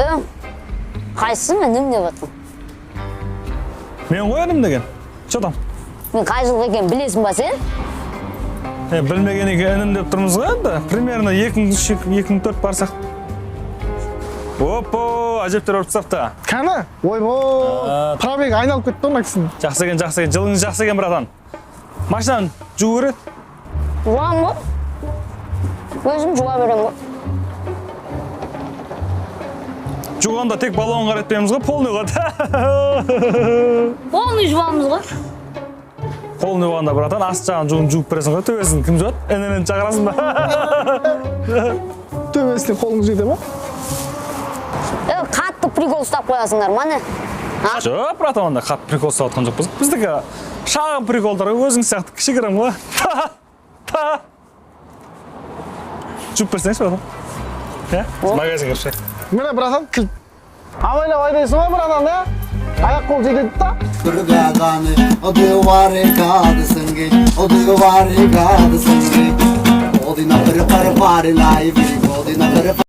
Е, қайсысы інім деп жатқан? Мен ғой інім деген. Че там? Мен қай жылғы екенін білесің ба сен? Е, білмеген екен, інім деп тұрмыз ғой енді. Примерно 2003, 2004 барсақ. Опо, әжептәуір ұрып тастапты. Кәні, ойбой, пробег айналып кетті ғой мына кісінің. Жақсы екен, жақсы екен. Жылыңыз жақсы екен, братан. Машинаны жуу керек. Жуамын ғой. Өзім жуа беремін ғой. Жуғанда тек баллон қаратпаймыз ғой, полный ғой. Полный жуамыз ғой. Полный болғанда, братан, аст жағын жуын жуып бересің ғой, төбесін кім жуады? Інінен шақырасың ба? Төбесіне қолың жете ма? Е, қатты прикол ұстап қоясыңдар ма, не? Жоқ, братан, ондай қатты прикол ұстап жатқан жоқпыз. Біздікі шағын приколдар ғой, өзің сияқты кішігірім ғой. Та. Жуып берсеңші, братан. Иә? Магазинге кіріп шығайық. Міне, братан, кілт. Абайлап айдайсың ғой, братан, иә? Аяқ қол жетеді да. ਦੁਰਗਾਦਾਨ ਉਹਦੇ ਵਾਰੇ ਗਾਦ ਸੰਗੇ, ਉਹਦੇ ਵਾਰੇ ਗਾਦ ਸੰਗੇ, ਉਹਦੇ ਨਬਰ ਪਰ ਪਾਰ ਲਾਈ ਵੀ, ਉਹਦੇ ਨਬਰ